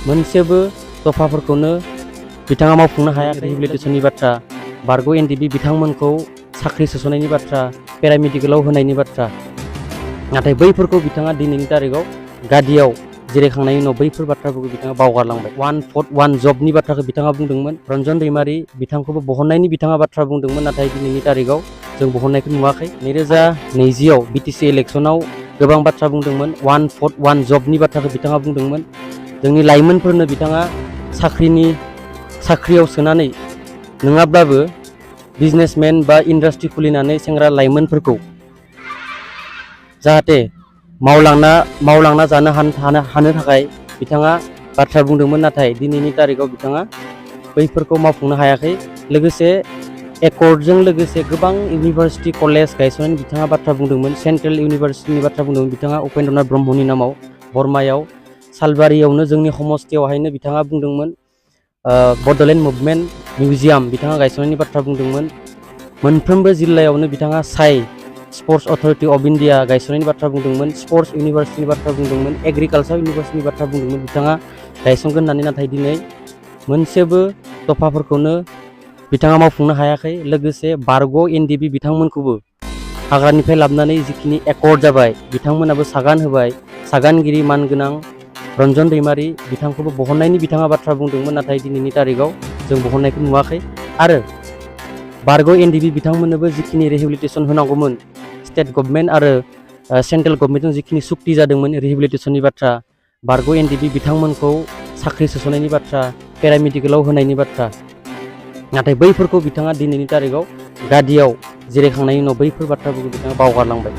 मोनसेबो दफाफोरखौनो बिथाङा मावफुंनो हायाखै। रिहेबिलिटेसननि बाथ्रा, बारग' एनडिबि बिथांमोनखौ साख्रि सोसननायनि बाथ्रा, पेरामेडिकेलाव होनायनि बाथ्रा, नाथाय बैफोरखौ बिथाङा दिनैनि तारिखाव गादियाव जिरायखांनायनि उनाव बैफोर बाथ्राफोरखौ बिथाङा बावगारलांबाय। 1 जबनि बाथ्राखौ बिथाङा बुंदोंमोन। रन्जन दैमारि बिथांखौबो बहननायनि बिथाङा बाथ्रा बुंदोंमोन, नाथाय दिनैनि तारिखाव जों बहननायखौ नुवाखै। 2020आव बिटिसि इलेक्सनाव गोबां बाथ्रा बुंदोंमोन। 1 जबनि बाथ्राखौ बिथाङा बुंदोंमोन। जोंनि लाइमोनफोरनो बिथाङा साख्रियाव सोनानै नङाब्लाबो बिजनेसमेन बा इन्डास्ट्रि खुलिनानै सेंग्रा लाइमोनफोरखौ जाहाथे मावलांना जानो हानो थाखाय बिथाङा बाथ्रा बुंदोंमोन, नाथाय दिनैनि तारिखाव बिथाङा बैफोरखौ मावफुंनो हायाखै। लोगोसे एकर्डजों लोगोसे गोबां इउनिभार्सिटि कलेज गायसननायनि बिथाङा बाथ्रा बुंदोंमोन। सेन्ट्रेल इउनिभार्सिटिनि बाथ्रा बुंदोंमोन बिथाङा उपेन्द्रनाथ ब्रह्मनि नामाव बरमायाव, सालबारियावनो जोंनि समस्तियावहायनो बिथाङा बुंदोंमोन। बड'लेण्ड मुभमेन्ट मिउजियाम बिथाङा गायसननायनि बाथ्रा बुंदोंमोन। मोनफ्रोमबो जिल्लायावनो बिथाङा स्पर्ट्स अथरिटि अफ इन्डिया गायसननायनि बाथ्रा बुंदोंमोन। स्पर्ट्स इउनिभार्सिटिनि बाथ्रा बुंदोंमोन। एग्रिकालसार इउनिभार्सिटिनि बाथ्रा बुंदोंमोन बिथाङा गायसनगोन होननानै, नाथाय दिनै मोनसेबो दफाफोरखौनो बिथाङा मावफुंनो हायाखै। लोगोसे बारग' एनडिबि बिथांमोनखौबो हाग्रानिफ्राय लाबोनानै जिखिनि एकर्ड जाबाय बिथांमोनाबो सागान होबाय। सागानगिरि मानगोनां रन्जन दैमारि बिथांखौबो बहननायनि बिथाङा बाथ्रा बुंदोंमोन, नाथाय दिनैनि तारिखाव जों बहननायखौ नुवाखै। आरो बारग' एनडिबि बिथांमोननोबो जिखिनि रिहेबिलिटेसन होनांगौमोन, स्टेट गभर्नमेन्ट आरो सेन्ट्रेल गभर्नमेन्टजों जिखिनि सुक्ति जादोंमोन रिहेबिलिटेसननि बाथ्रा, बारग' एनडिबि बिथांमोनखौ साख्रि सोसननायनि बाथ्रा, पेरामेडिकेलाव होनायनि बाथ्रा, नाथाय बैफोरखौ बिथाङा दिनैनि तारिखाव गादियाव जिरायखांनायनि उनाव बैफोर बाथ्राफोरखौ बिथाङा बावगारलांबाय।